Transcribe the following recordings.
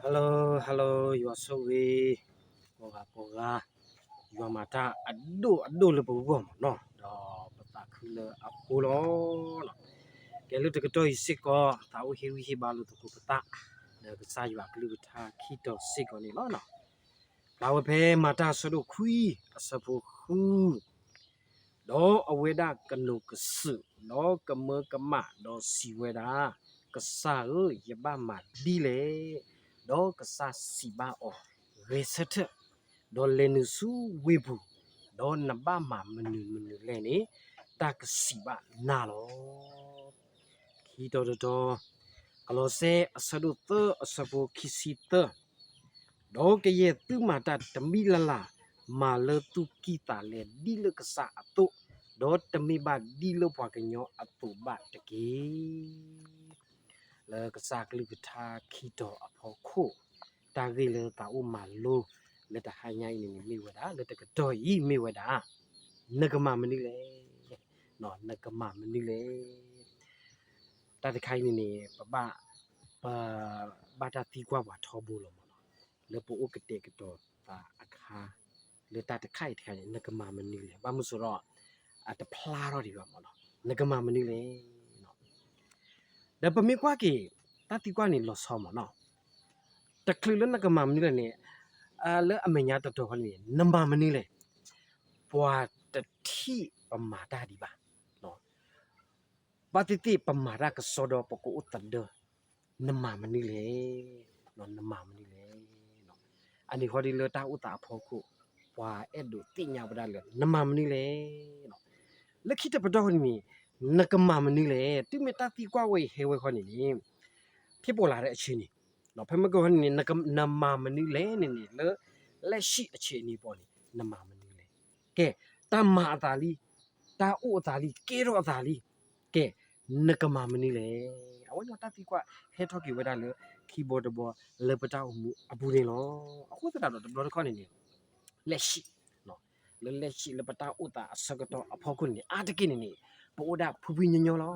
Hello hello ယွၤဆိၣ်ဂ့ၤ ကိးဂၤကိးဂၤ ယွၤမၤတၢ်အဒိၣ်အဒိၣ်လၢပဂီၢ်မ့ၢ်နီၤ ဒီးပသးခုလၢအဃိလီၤ. ကဲလၢတကတီၢ်အံၤစ့ၢ်ကီး သးအိၣ်ဟ့ၣ်ဂံၢ်ဟ့ၣ်ဘါလိာ်သကိးပသး လၢကစၢ်ယွၤအကလုၢ်ကထါခံတီၤစ့ၢ်ကီးန့ၣ်လီၤ. ဖျါဝဲဖဲမၤတၢ်အဆၢဒိၣ်ခွံ အဆၢဖိဃု ဒီးအဝဲဒၣ်ကနိးကစုာ် ဒီးကမၢကမၣ် ဒီးစံးဝဲဒၣ်, ကစၢ်ဧၢ, ယဘၣ်မၤဒ်လဲၣ်. ဒီးကစၢ်စံးဘၣ်အီၤ, ဂဲၤဆၢထၢၣ်, ဒီးလဲၤနုာ်ဆူဝ့ၢ်ပူၤ, ဒီးနဘၣ်မၤမနုၤမနုၤလဲၣ်န့ၣ် တၢ်ကစံးဘၣ်နၤလီၤ. ခံတီၤတတီၤ, ကလီးစဲအဆၢဒိၣ်သၢအဆၢဖိခံဆံသၢ ဒီးကယဲၢ်သုမၤတၢ်တမံၤလၢ်လၢ်, မၤလၢသူၣ်ကံၢ်သးလဲဒ်လၢကစၢ်အသိး, ဒီးတမ့ၢ်ဘၣ်ဒ်လၢပှၤကညီအသိးဘၣ်တက့ၢ်. လၢကစၢ်ကလုၢ်ကထါခံတီၤအဖီခိၣ်, တၢ်ဂ့ၢ်လၢသးအိၣ်မၤလိ လၢတဟါညါအံၤန့ၣ်န့ၣ်မ့ၢ်ဝဲဒၣ်, လၢတကတီၢ်အံၤမ့ၢ်ဝဲဒၣ်, နကမၤမနုၤလဲၣ်, နကမၤမနုၤလဲၣ်. တၢ်တခါအံၤန့ၣ်န့ၣ် ပဘၣ်, ပဘၣ်တၢ်သံကွၢ်ပှၤထီဘိလီၤမ့ၢ်နီၤ, လၢပအိၣ်ကတဲာ်ကတီၤသးအခါ, လၢတၢ်တခါအံၤတခါန့ၣ် နကမၤမနုၤလဲၣ်. ဘၣ်မနုၤအဃိဒီး, အတဖျါထီၣ်ဒံးဘၣ်မ့ၢ်နီၤ, နကမၤမနုၤလဲၣ်. ဒီးပမ့ၢ်ကွၢ်က့ၤ, တၢ်သံကွၢ်န့ၣ်လီၤဆီမ့ၢ်နီၤ, တချုးလၢနကမၤမနုၤလဲၣ်န့ၣ်, လၢအမဲာ်ညါတတီၤဃီန့ၣ် နမၤမနုၤလဲၣ်. ပှၤတထံၣ်ပမၤတၢ်ဒံးဘၣ် ဘၣ်သ့ၣ်သ့ၣ်ပမၤတၢ်ကစီဒီပကအိၣ်သဒၢ, နမၤမနုၤလဲၣ်, နမၤမနုၤလဲၣ်. အန့ၣ်ဃီဒ်လၢတၢ်အိၣ်သးအဖီခိၣ်, ပှၤအဲၣ်ဒိးသ့ၣ်ညါဝဲဒၣ်လၢ နမၤမနုၤလဲၣ်. လၢခံတပတီၢ်ဃီန့ၣ်န့ၣ်, နကမၤမနုၤလဲၣ်. တုၤမ့ၢ်တၢ်သံကွၢ်ဝဲအံၤဟဲဝဲဃီန့ၣ်န့ၣ်, ဖဲပိာ်လၢ်ဒဲးအဆၢန့ၣ်, ဖဲမ့ၢ်ကဟီန့ၣ်န့ၣ်, နမၤမနုၤလဲၣ်န့ၣ်န့ၣ် လၢ, လၢၡံၣ်အဆၢအနံၤပီၢ်န့ၣ် နမၤမနုၤလဲၣ်. ကဲ, တၢ်မၤအသးလံ, တၢ်အိၣ်အသးလံ, ကဲထီၣ်အသးလံ, ကဲ, နကမၤမနုၤလဲၣ်. အဝဲန့ၣ်တၢ်သံကွၢ်ဟဲထီၣ်က့ၤဝဲဒၣ်လၢ ခံဘီတဘီလၢပတၢ်အိၣ်မူအပူၤန့ၣ်လီၤ. အဃိသတးဒီးတဘျီတခီၣ်န့ၣ်န့ၣ်, လၢၡံၣ်, လၢလၢၡံၣ်လၢပတၢ်အိၣ်သးအဆၢကတီၢ်အဖီခိၣ်န့ၣ်န့ၣ် အါတက့ၢ်န့ၣ်န့ၣ်, ပအိၣ်ဒၣ်ဖှံဖှံညီညီလီၤ.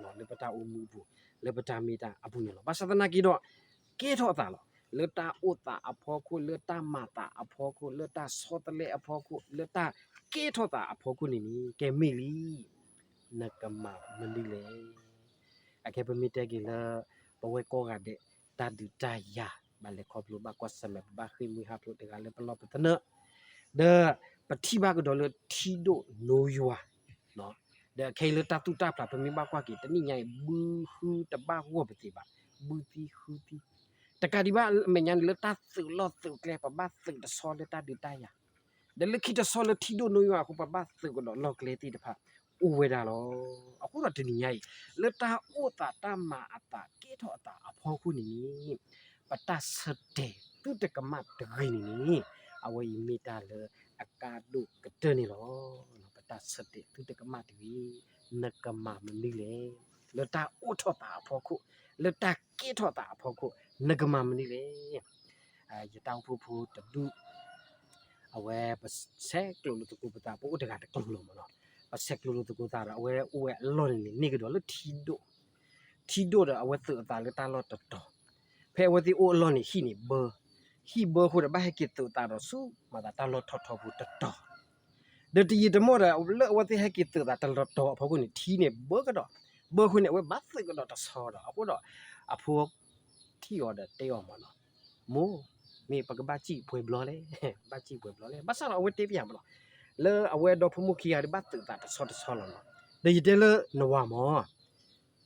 လၢပတၢ်အိၣ်မူအပူၤ, လၢပတၢ်မ့ၢ်တၢ်အပူၤန့ၣ်လီၤ. ဘၣ်ဆၣ်သနာ်က့ဒီး, ကဲထီၣ်အသးလီၤ. လၢတၢ်အိၣ်သးအဖီခိၣ်, လၢတၢ်မၤသးအဖီခိၣ်, လၢတၢ်ဆီတလဲအဖီခိၣ်, လၢတၢ်ကဲထီၣ်သးအဖီခိၣ်န့ၣ်န့ၣ်, ကဲမ့ၢ်လံ, နကမၤမနုၤလဲၣ်. အခဲပမ့ၢ်တဲက့ၤလၢ ပဝဲကိးဂၤဒဲး တၢ်ဒုးတၢ်ယၤ ဘၣ်လဲၤခီဖျိဘၣ်ကွၢ်ဆၢၣ်မဲာ် ပဘၣ်ဃ့ၢ်မှံဟးဖျိးတဂၤလၢပလီၢ်ပသနၢၣ်, ဒီးပထံၣ်ဘၣ်ကဒီးလၢထံဒိၣ်နိယွၤ, ဒီးအခဲအံၤလၢတၢ်သူၣ်တၢ်ဖျး ပမ့ၢ်ဘၣ်ကွၢ်က့ၤ တနံၣ်ညါအံၤ ဘုဟုတဘၣ်ဂီၢ်ပသ့ဘၣ်, ဘုသံဃုသံ, တကးဒံးဘၣ်အမဲာ်ညါန့ၣ် လၢတၢ်သုးလီၢ်သုးကျဲ ပဘၣ်သုးတဆီလၢတၢ်ဒုးတၢ်ယၤ ဒီးလၢခံတဆီလၢထံဒိၣ်နိယွၤအဃိ ပဘၣ်သုးကဒီးလီၢ်ကျဲသ့ၣ်တဖၣ် အိၣ်ဝဲဒၣ်လီၤ. အဃိဒီးတနံၤညါအံၤ လၢတၢ်အိၣ်သးတၢ်မၤအသးကဲထီၣ်အသးအဖီခိၣ်န့ၣ်န့ၣ်, ပတၢ်ဆၢတဲာ်သုတကမၣ်တဂ့ၤန့ၣ်န့ၣ်, အဝဲအံၤမ့ၢ်တၢ်လၢအကါဒိၣ်ကတၢၢ်န့ၣ်လီၤ. ပတၢ်ဆၢတဲာ်သုတကမၣ်တဂ့ၤ, နကမၤမနုၤလဲၣ်. လၢတၢ်အိၣ်ထီၣ်သးအဖီခိၣ်, လၢတၢ်ကဲထီၣ်သးအဖီခိၣ်, နကမၤမနုၤလဲၣ်. ယတၢ်အိၣ်ဖှိၣ်ဖိတဒူၣ် အဝဲပဆဲးကျိးလိာ်သကိးပသး ပအိၣ်တဂၤတကျိၤလီၤမ့ၢ်နီၤ. ပဆဲးကျိးလိာ်သကိးသးဒီး အဝဲအိၣ်ဝဲအလီၢ်န့ၣ်န့ၣ် န့ၢ်ကဒီးလၢထံဒိၣ်, ထံဒိၣ်ဒီးအဝဲသုးအသးလၢတၢ်လီၢ်တတီၤ, ဖဲအဝဲသ့ၣ်အိၣ်အလီၢ်န့ၣ် ဟံၣ်န့ၣ်ဘၢ, ဟံၣ်ဘၢအဃိဒီး ဘၣ်ဟဲက့ၤသုးအသးဒီးဆူ မၤသးတၢ်လီၢ်ထီၣ်ထီဖိတတီၤ ဒီးတယံာ်တမီၢ်ဒီး လၢအဝဲသ့ၣ်ဟဲက့ၤသုးသးတတီၤအဖီခိၣ်န့ၣ် ထံန့ၣ်ဘၢကဒီး, ဘၢအဃိန့ၣ် အဝဲဘၣ်သုးကဒီးတဆီဒီး အဃိဒီး အဖိ ထံၣ်အီၤဒီးတဲအီၤမ့ၢ်နီၤ, မိၢ်, မ့ၢ်ပကဘၣ်စံၣ်ပှဲၤဘျီလဲၣ်, ဘၣ်စံၣ်ပှဲၤဘျီလဲၣ်. ဘၣ်ဆၣ်ဒီးအဝဲတဲပၠးမ့ၢ်နီၤ, လၢအဝဲဒီဖိမိၢ်ခံဂၤဒီး ဘၣ်သုးသးတဆီတဆီလီၤနီၤ. ဒီးယတဲလၢနဝၤမ့ၢ်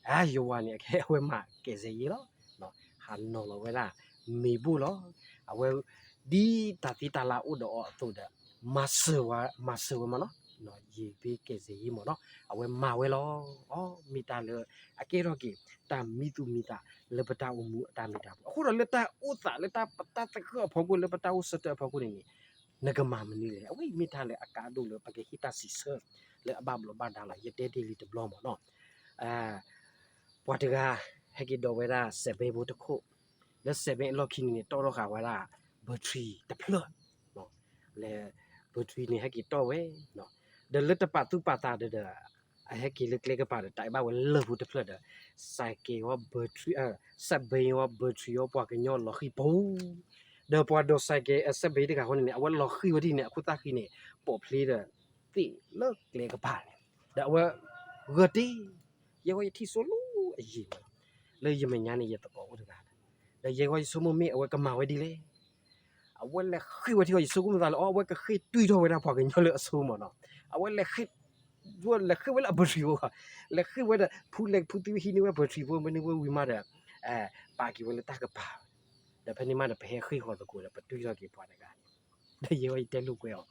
အါ ယဝၤန့ၣ် အခဲအံၤအဝဲမၤကဲးစဲးယ့လီၤ. ဟးနီၤလီၤဝဲဒၣ် မ့ၤဘိၣ်လီၤ. အဝဲ ဒ်တၢ်သံတၢ်လၤအိၣ်ဒီးအီၤအသိးဒီး မၤစၢၤဝဲမ့ၢ်နီၤ, ယ့ၤဘ့ကဲးစဲးယ့မ့ၢ်နီၤ အဝဲမၤဝဲလီၤ. အီ မ့ၢ်တၢ်လၢအကဲထီၣ်က့ၤ တၢ်မံသူၣ်မံသးလၢပတၢ်အိၣ်မူအတၢ်မ့ၢ်တၢ်ပူၤ အဃိဒီး လၢတၢ်အိၣ်သးလၢတၢ်ပတၢ်သဂၢၢ်အဖီခိၣ် လၢပတၢ်အိၣ်ဆၢထၢၣ်အဖီခိၣ်န့ၣ်န့ၣ် နကမၤမနုၤလဲၣ်. အဝဲအံၤမ့ၢ်တၢ်လၢအကါဒိၣ်လၢပကဟ့ၣ်တၢ်စံးဆၢ လၢအဘၣ်ဘျီးဘၣ်ဒါလီၤ. ယတဲတ့ၢ်လံတဘျီမ့ၢ်နီၤ ပှၤတဂၤ ဟဲက့ၤဒိးဝဲဒၣ် စဲးဘဲဘိတခိၣ်, လၢစဲးဘဲအလီၢ်ခံန့ၣ်န့ၣ် တီၣ်ထီၣ်ဃာ်ဝဲဒၣ် ဘၢထံတဖျၢၣ်, လၢ ဘၢထံန့ၣ် ဟဲက့ၤတီၣ်ဝဲ, ဒီးလၢတပာ်သူၣ်ပာ်သးဒီးဒီး အဟဲက့ၤလၢကျဲကပၤဒီး တၢ်အံၤဘၣ်ဝဲလၢၢ်ဖိတဖျၢၣ်ဒီး စဲးကဲၤဝဲ battery အ စဲးဘ့အီၤ battery အီၤ ပှၤကညီလီၤဃံၤပူၤ, ဒီးပှၤဒိးစဲးကဲၤ အစဲးဘ့တဂၤဃီန့ၣ်န့ၣ် အဝဲလီၤဃံၤဝဲဒ်န့ၣ် အခိၣ်သၣ်ဃံန့ၣ် ပိာ်ဖျ့ဒီး သ့ၣ်လၢကျဲကပၤန့ၣ်, ဒီးအဝဲ ဂၢၢ်တ့ၢ်, ယဲဝဲယထံၣ်ဆိလီၤအယံၤလီၤ, လၢယမဲာ်ညါန့ၣ် ယသကိးအိၣ်တဂၤ, ဒီးယဲဝဲယဆိကမိၣ်မ့ၢ်အဝဲကမၤဝဲဒ်လဲၣ် အဝဲလဲၤဃ့ၢ်ဝဲထံဃီ ယဆိကမိၣ်သးလၢအီၤ အဝဲကဃ့ၢ်တွံၢ်ထီၣ်ဝဲဒၣ်ပှၤကညီလၢအဆိကမိၣ်နီၤ, အဝဲလဲၤဃ့ၢ်, လဲၤဃ့ၢ်ဝဲလၢအ battery ဖိ, လဲၤဃ့ၢ်ဝဲဒီး ဖုလဲၤဖုသံဝဲဟံးန့ၢ်ဝဲ battery ဖိ မ့ၢ်န့ၢ်ဝဲဝံၤမးဒီး ပာ်က့ၤဝဲလၢတၢ်ကပၤ, ဒီးဖဲန့ၣ်မးဒီး ပဟဲဃ့ၢ်ဃီၤသကိးဒီး ပတွံၢ်ထီၣ်က့ၤပှၤတဂၤန့ၣ်, ဒီးယဲဝဲယတဲလိာ်ကွဲအီၤ,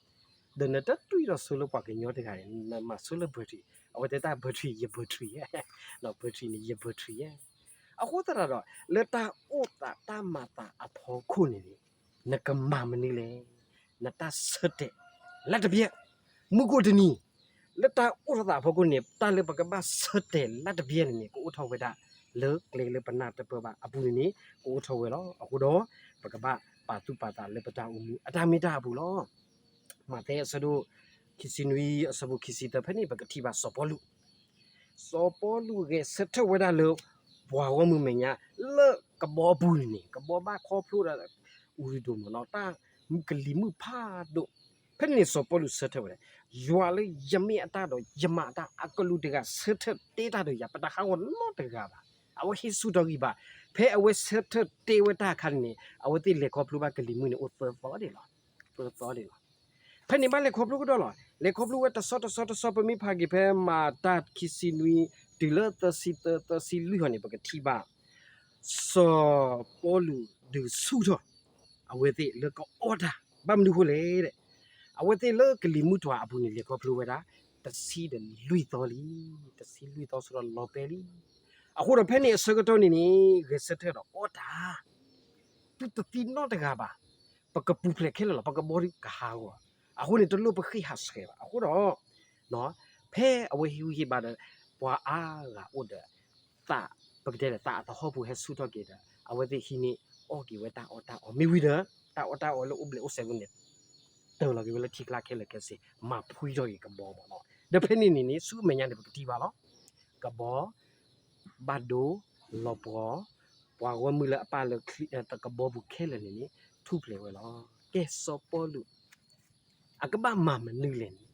ဒီးနတတွံၢ်ထီၣ်ဆိလၢပှၤကညီတဂၤန့ၣ် နမၤဆိလၢ battery, အဝဲတဲတၢ် battery ယ battery ယဲ, ဒီး battery န့ၣ် ယ battery ယဲ အဃိသတးဒီး လၢတၢ်အိၣ်သးတၢ်မၤသးအဖီခိၣ်န့ၣ်န့ၣ် နကမၤမနုၤလဲၣ်, နတၢ်ဆၢတဲာ်လၢတပျဲၢ်, မုၢ်ကိၣ်တနံၤ, လၢတၢ်အိၣ်သးအဖီခိၣ်န့ၣ် တၢ်လၢပကဘၣ်ဆၢတဲာ်လၢတပျဲၢ်န့ၣ်န့ၣ် ကအိၣ်ထီၣ်ဝဲဒၣ် လၢကျဲလၢပနၢ်တပၢၢ်ဘၣ်အပူၤန့ၣ်န့ၣ် ကအိၣ်ထီၣ်ဝဲလီၤ. အဃိဒီး ပကဘၣ်ပာ်သူၣ်ပာ်သးလၢပတၢ်အိၣ်မူအတၢ်မ့ၢ်တၢ်အပူၤလီၤ. မးသဲအဆၢဒိၣ် ခံဆံနွံ အဆၢဖိခံဆံသၢ ဖဲန့ၣ် ပကထံၣ်ဘၣ်စီၤပီလူး, စီၤပီလူးဂဲၤဆၢထၢၣ်ဝဲဒၣ်လၢ ပှၤဂီၢ်မုၢ်မဲာ်ညါ လၢကဘီအပူၤန့ၣ်န့ၣ် ကဘီဘၣ်ခီဖျိဒီး အူရံဒိၣ်မးနီၤ တၢ်ကလံၤမုၢ်ဖးဒိၣ်, ဖဲန့ၣ်န့ၣ် စီၤပီလူးဆၢထၢၣ်ဝဲဒၣ် ယွၤလၢယမ့ၢ်အတၢ်ဒီးယမၤအတၢ်အကလုာ်တဂၤ ဆၢထၢၣ်တဲတၢ်ဒီးယၤ ပတဟးဂီၤနီတဂၤဘၣ်. အဝဲဟ့ၣ်ဆူၣ်ထီၣ်ဂံၢ်ဘါ, ဖဲအဝဲဆၢထၢၣ်တဲဝဲတၢ်အခါန့ၣ်န့ၣ် အဝဲသ့ၣ်လဲၤခီဖျိဘၣ်ကလံၤမုၢ်န့ၣ် အိၣ်သၢသီဒၣ်လီၤ, သၢသီဒၣ်လီၤ. ဖဲန့ၣ်ဘၣ်လဲၤခီဖျိကဒီးလီၤ. လဲၤခီဖျိဝဲတဆီတဆီတဆီ ပမ့ၢ်ဖးက့ၤဖဲမၤတၢ်ခံဆံနွံ တုၤလၢသၢဆံသၢ သၢဆံလွံၢ်ဟီန့ၣ် ပကထံၣ်ဘၣ် စီၤပီလူးဒုးဆူၣ်ထီၣ် အဝဲသ့ၣ်လၢကအီၣ်တၢ် ဘၣ်မနုၤဃိလဲၣ်ဒီး အဝဲသ့ၣ်လၢကလံၤမုၢ်တွၤအပူၤန့ၣ် လဲၤခီဖျိဝဲဒၣ် တဆံဒီးလွံၢ်သီလံ, တဆံလွံၢ်သီဆိဒီးလီၤပဲာ်လံ. အဃိဒီးဖဲန့ၣ်အဆၢကတီၢ်န့ၣ်န့ၣ် ဂဲၤဆၢထၢၣ်ဒီးအီၣ်တၢ် သုတသံနီတဂၤဘၣ်, ပကပူၤဖျဲးခဲလၢာ်လီၤ, ပကဘီဒုးကဟးဂီၤ, အဃိန့ၣ် တလိၣ်ပဃ့ၢ်ဟးဆှဲးဘၣ်. အဃိဒီး ဖဲအဝဲဟ့ၣ်ဂံၢ်ဟ့ၣ်ဘါဒီး ပှၤအါဂၤအိၣ်ဒီး သး ပကတဲဒီးသးအသဟီၣ်ပူၤဟဲဆူၣ်ထီၣ်က့ၤဒီး အဝဲသ့ၣ်ဟံးန့ၢ်အီၣ်က့ၤဝဲတၢ်အီၣ်တၢ်အီ မ့ၢ်ဝံၤဒီး တၢ်အီၣ်တၢ်အီလၢအိၣ်ဘျဲၣ်အိၣ်စဲးပူၤန့ၣ် တၢၤလီၤက့ၤဝဲလၢထံကျါခဲလၢာ်ခဲဆ့ မၤဖှံထီၣ်က့ၤကဘီမးနီၤ. ဒီးဖဲန့ၣ်န့ၣ်န့ၣ် ဆူအမဲာ်ညါန့ၣ် ပကထံၣ်ဘၣ်လီၤ. ကဘီ ဘၣ်ဒိ လီၤပှီၤ, ပှၤဂီၢ်မုၢ်လၢအပၢ်လၢချံ ကဘီပူၤခဲလၢာ်န့ၣ်န့ၣ် ထူၣ်ဖျဲးဝဲလီၤ. ကဲ စီၤပီလူး အကဘၣ်မၤမနုၤလဲၣ်န့ၣ်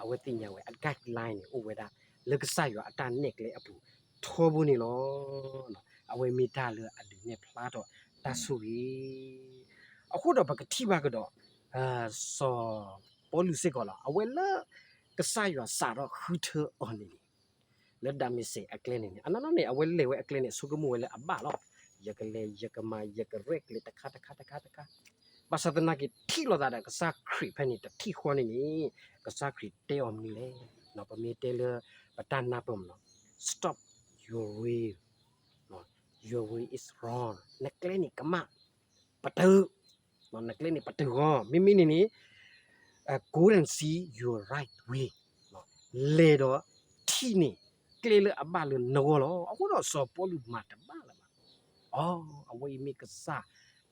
အဝဲသ့ၣ်ညါဝဲ အ guideline န့ၣ် အိၣ်ဝဲဒၣ် လၢကစၢ်ယွၤအတၢ်နဲၣ်ကျဲအပူၤထီဘိန့ၣ်လီၤ. အဝဲမ့ၢ်တၢ်လၢအဒုးနဲၣ်ဖျါထီၣ်တၢ်ဆိၣ်ဂ့ၤ အဃိဒီးပကထံၣ်ဘၣ်ကဒီး စီၤပီလူးစ့ၢ်ကီးလီၤ. အဝဲလၢ ကစၢ်ယွၤစးထီၣ်ဃုထၢအီၤန့ၣ်န့ၣ် လၢဒၤမ့းစ့းအကျဲန့ၣ်န့ၣ် အနီၢ်နီၢ်န့ၣ် အဝဲလဲၤဝဲအကျဲန့ၣ် ဆိကမိၣ်ဝဲလၢအဘၣ်လီၤ. ယကလဲၤ ယကမၤ ယကရဲၣ်ကျဲၤတခါတခါတခါတခါ ဘၣ်ဆၣ်သနာ်က့ ထံၣ်လိာ်သးဒီးကစၢ်ခရံာ်ဖဲန့ၣ်တထံၣ်ဃီန့ၣ်န့ၣ် ကစၢ်ခရံာ်တဲအီၤမနုၤလဲၣ်. ပမ့ၢ်တဲလၢပတၢ်နၢ်ပၢၢ်မးနီၤ stop your way, your way is wrong, နကျဲန့ၣ်ကမၣ် ပတုာ်, နကျဲန့ၣ်ပတုာ်ဂီၢ် မ့မ့ၢ်န့ၣ်န့ၣ် go and see your right way, လဲၤဒီးထံၣ်န့ၢ်ကျဲလၢအဘၣ်လၢနဂီၢ်လီၤ. အဃိဒီးစီၤပီလူးမၤတဘၣ်လၢၤဘၣ်. အိ အဝဲအံၤမ့ၢ်ကစၢ်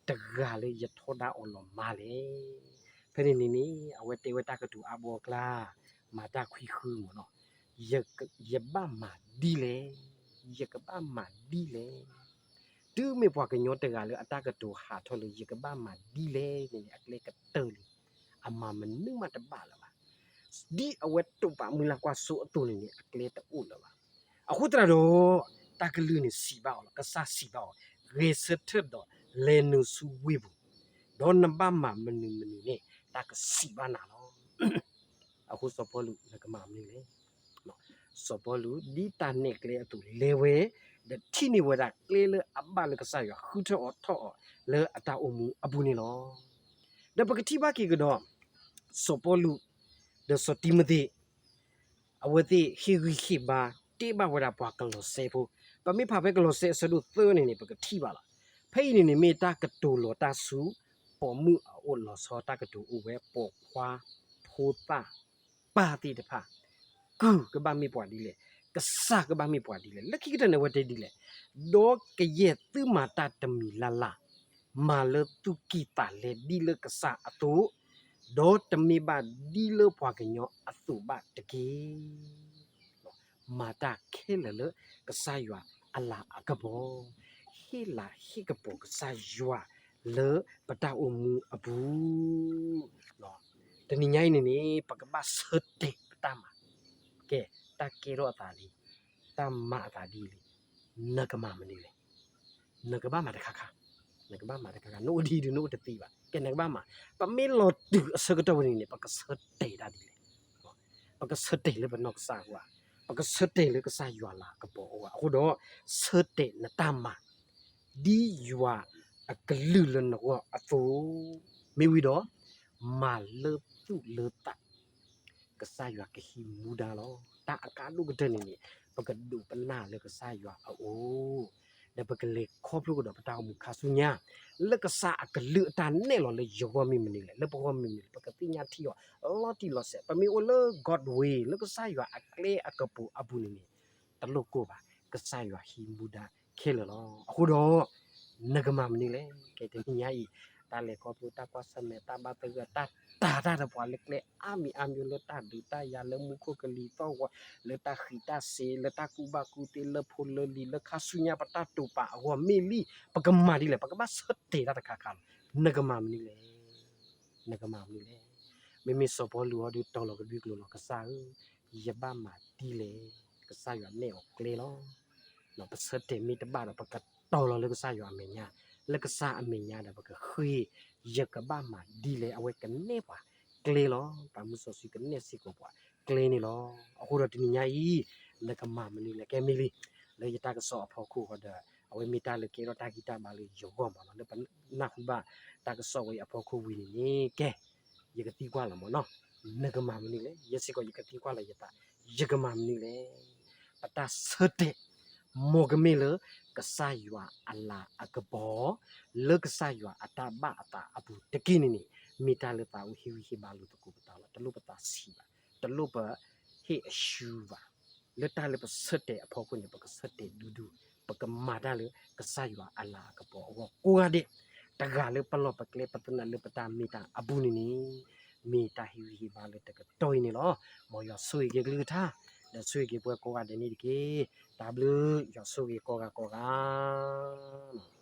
တဂၤလၢယထီဒါအီၤလီၤမၢ်လဲၣ်. ဖဲန့ၣ်န့ၣ်န့ၣ် အဝဲတဲဝဲတၢ်ကတိၤအါဘီအကျါ မၤတၢ်ခွံဃုမးနီၤ ယဘၣ်မၤဒ်လဲၣ်, ယကဘၣ်မၤဒ်လဲၣ်. တုၤမ့ၢ်ပှၤကညီတဂၤလၢအတၢ်ကတိၤဟးထီၣ်လၢယကဘၣ်မၤဒ်လဲၣ်န့ၣ်န့ၣ် အကျဲကတၢၢ်လံ, အမၤမနုၤမးတဘၣ်လၢၤဘၣ်. ဒ်အဝဲတိာ်ပာ်မုၢ်လၢ်ကွၢ်စိအသိးန့ၣ်န့ၣ် အကျဲတအိၣ်လၢၤဘၣ်. အဃိသတးဒီး တၢ်ကလုၢ်န့ၣ်စံးဘၣ်အီၤလီၤ, ကစၢ်စံးဘၣ်အီၤ, ဂဲၤဆၢထၢၣ်ဒီးလဲၤနုာ်ဆူဝ့ၢ်ပူၤ, ဒီးနဘၣ်မၤမနုၤမနုၤန့ၣ် တၢ်ကစံးဘၣ်နၤလီၤ. အဃိစီၤပီလူးနကမၤမနုၤလဲၣ်. စီၤပီလူး ဒ်တၢ်နဲၣ်ကျဲအသိးလဲၤဝဲ, ဒီးထံၣ်န့ၢ်ဝဲဒၣ်ကျဲလၢအဘၣ်လၢကစၢ်ယွၤဃုထၢအီၤထီၣ်အီၤလၢအတၢ်အိၣ်မူအပူၤန့ၣ်လီၤ. ဒီးပကထံၣ်ဘၣ်က့ၤကဒီး စီၤပီလူး ဒီးစီၤတံၤမသ့း အဝဲသ့ၣ်ဟ့ၣ်ဂံၢ်ဟ့ၣ်ဘါ တဲဘၣ်ဝဲဒၣ်ပှၤကလီးစဲဖိ, ပမ့ၢ်ဖးဖဲကလီးစဲအဆၢဒိၣ်သၢန့ၣ်န့ၣ် ပကထံၣ်ဘၣ်လီၤ. ဖဲအံၤန့ၣ်န့ၣ် မ့ၢ်တၢ်ကတိၤလီၤတၢ်ဆူ ပိာ်မုၣ်အအိၣ်လီၤဆီ တၢ်ကတိၤအိၣ်ဝဲ ပိာ်ခွါ ဖိသၣ် ပၢ်သ့ၣ်တဖၣ် ကုၢ်ကဘၣ်မ့ၢ်ပှၤဒ်လဲၣ်, ကစၢ်ကဘၣ်မ့ၢ်ပှၤဒ်လဲၣ်. လၢခံကတၢၢ်န့ၣ် အဝဲတဲဒ်လဲၣ်, ဒီးကယဲၢ်သုမၤတၢ်တမံၤလၢ်လၢ်, မၤလၢသူၣ်ကံၢ်သးလဲဒ်လၢကစၢ်အသိး, ဒီးတမ့ၢ်ဘၣ်ဒ်လၢပှၤကညီအသိးဘၣ်တက့ၢ်. မၤတၢ်ခဲလၢာ်လၢကစၢ်ယွၤအလၤအကပီၤ, ဟ့ၣ်လၤဟ့ၣ်ကပီၤကစၢ်ယွၤလၢပတၢ်အိၣ်မူအပူၤ. တနံၤညါအံၤန့ၣ်န့ၣ် ပကဘၣ်ဆၢတဲာ်ပတၢ်မၤ, ကဲ, တၢ်ကဲထီၣ်အသးလံ, တၢ်မၤအသးဒ်လဲၣ်, နကမၤမနုၤလဲၣ်. နကဘၣ်မၤတခါခါ, နကဘၣ်မၤတခါခါ, နအိၣ်ဒ်ဒုး နအိၣ်တသ့ဘၣ်. ကဲ နကဘၣ်မၤ, ပမ့ၢ်လီၤတုၤအဆၢကတီၢ်ဝဲန့ၣ်န့ၣ် ပကဆၢတဲာ်တၢ်ဒ်လဲၣ်. ပကဆၢတဲာ်လၢပနီၢ်ကစၢ်အဂီၢ်, ပကဆၢတဲာ်လၢကစၢ်ယွၤလၤကပီၤအဂီၢ်. အဃိဒီး ဆၢတဲာ်နတၢ်မၤ ဒ်ယွၤအကလုၢ်လၢနဂီၢ်အသိး, မ့ၢ်ဝံၤဒီး မၤလၢသူၣ်လၢသး ကစၢ်ယွၤကဟံးမူဒါလီၤ. တၢ်အကါဒိၣ်ကတၢၢ်န့ၣ်န့ၣ် ပကဒိးပနၢ်လၢကစၢ်ယွၤအအိၣ်, ဒီးပကလဲၤခီဖျိကဒီးပတၢ်အိၣ်မူခါဆူညါ, လၢကစၢ်အကလုၢ်အတၢ်နဲၣ်လီၤလၢယဂီၢ်မ့ၢ်မနုၤလဲၣ်, လၢပဂီၢ်မ့ၢ်မနုၤလဲၣ်, ပကသ့ၣ်ညါထံအီၤ လီၤတံၢ်လီၤဆဲး, ပမ့ၢ်အိၣ်လၢ God way လၢကစၢ်ယွၤအကျဲအကပူၤအပူၤန့ၣ်န့ၣ်, တလိၣ်ကိၢ်ဘၣ်, ကစၢ်ယွၤဟံးမူဒါခဲလၢာ်လီၤ. အဃိဒီး နကမၤမနုၤလဲၣ်. ကဲတနံၤညါအံၤ တၢ်လဲၤခီဖျိတၢ်ကွၢ်ဆၢၣ်မဲာ် တၢ်ဘၣ်သဂၢၢ် တၢ်တၤတၢ်ဒီးပှၤလၢကျဲအါမံၤအါမံၤ လၢတၢ်ဒုးတၢ်ယၤ လၢမူခိၣ်ကလံၤသီၣ်ဂီၤ လၢတၢ်ဃံးတၢ်စ့ၤ လၢတၢ်ကူၣ်ဘၣ်ကူၣ်သ့ လၢဖိလၢလံၤ လၢခါဆူညါပတၢ်တိာ်ပာ်အဂီၢ်မ့ၢ်လံ, ပကမၤဒ်လဲၣ်. ပကဘၣ်ဆၢတဲာ်တၢ်တခါခါလီၤ. နကမၤမနုၤလဲၣ်. နကမၤမနုၤလဲၣ်. မ့မ့ၢ်စီၤပီလူးအီၤဒုးတီၤလီၤကဒွံကျိာ်လီၤ ကစၢ်ဧၢ, ယဘၣ်မၤဒ်လဲၣ်. ကစၢ်ယွၤနဲၣ်အီၤကျဲလီၤ. ပဆၢတဲာ်မ့ၢ်တဘၣ်ဒီး ပကတီၤလီၤလၢကစၢ်ယွၤအမဲာ်ညါ, လၢကစၢ်အမဲာ်ညါဒီး ပကဃ့, ယကဘၣ်မၤဒ်လဲၣ် အဝဲကနဲၣ်ပှၤကျဲလီၤ. ပှၤမုၢ်စီဆှံကနဲၣ်စ့ၢ်ကီးပှၤကျဲန့ၣ်လီၤ. အဃိဒီးတနံၤညါအံၤ နကမၤမနုၤလဲၣ်. ကဲမ့ၢ်လံ, လၢယတၢ်ကစီၣ်အဖီခိၣ်ဃီဒီး အဝဲမ့ၢ်တၢ်လၢကဲထီၣ်တၢ်ဂံၢ်တၢ်ဘါလၢယဂီၢ်မးလီၤ. လၢပနၢ်ဟူဘၣ်တၢ်ကစီၣ်ဝဲအံၤအဖီခိၣ်ဝံၤန့ၣ်န့ၣ် ကဲ ယကသံကွၢ်လီၤမးနီၤ, နကမၤမနုၤလဲၣ်. ယဲစ့ၢ်ကီးယကသံကွၢ်လီၤယသး, ယကမၤမနုၤလဲၣ်. ပတၢ်ဆၢတဲာ် မ်ကမ့ၢ်လၢကစၢ်ယွၤအလၤအကပီၤ, လၢကစၢ်ယွၤအတၢ်ဘၣ်အသးအပူၤတက့ၢ်န့ၣ်န့ၣ်, မ့ၢ်တၢ်လၢသးအိၣ်ဟ့ၣ်ဂံၢ်ဟ့ၣ်ဘါလိာ်သကိးပသးလီၤ. တလိၣ်ပသးဆံးဘၣ်, တလိၣ်ပဟ့ၣ်အရှူဘၣ်. လၢတၢ်လၢပဆၢတဲာ်အဖီခိၣ်န့ၣ် ပကဆၢတဲာ်ဒူဒူ, ပကမၤတၢ်လၢကစၢ်ယွၤအလၤအကပီၤအဂီၢ်ကိးဂၤဒဲး, တဂၤလၢပလီၢ်ပကျဲ ပသနၢၣ်လၢပတၢ်မ့ၢ်တၢ်အပူၤန့ၣ်န့ၣ်, မ့ၢ်တၢ်ဟ့ၣ်ဂံၢ်ဟ့ၣ်ဘါလၢတကတီၢ်အံၤန့ၣ်လီၤ. မ်ယွၤဆိၣ်ဂ့ၤက့ၤကလုၢ်ကထါ, ဒီးဆိၣ်ဂ့ၤက့ၤပှၤကိးဂၤဒဲးန့ၣ်တက့ၢ်. တၢ်ဘျုး, ယွၤဆိၣ်ဂ့ၤကိးဂၤကိးဂၤ.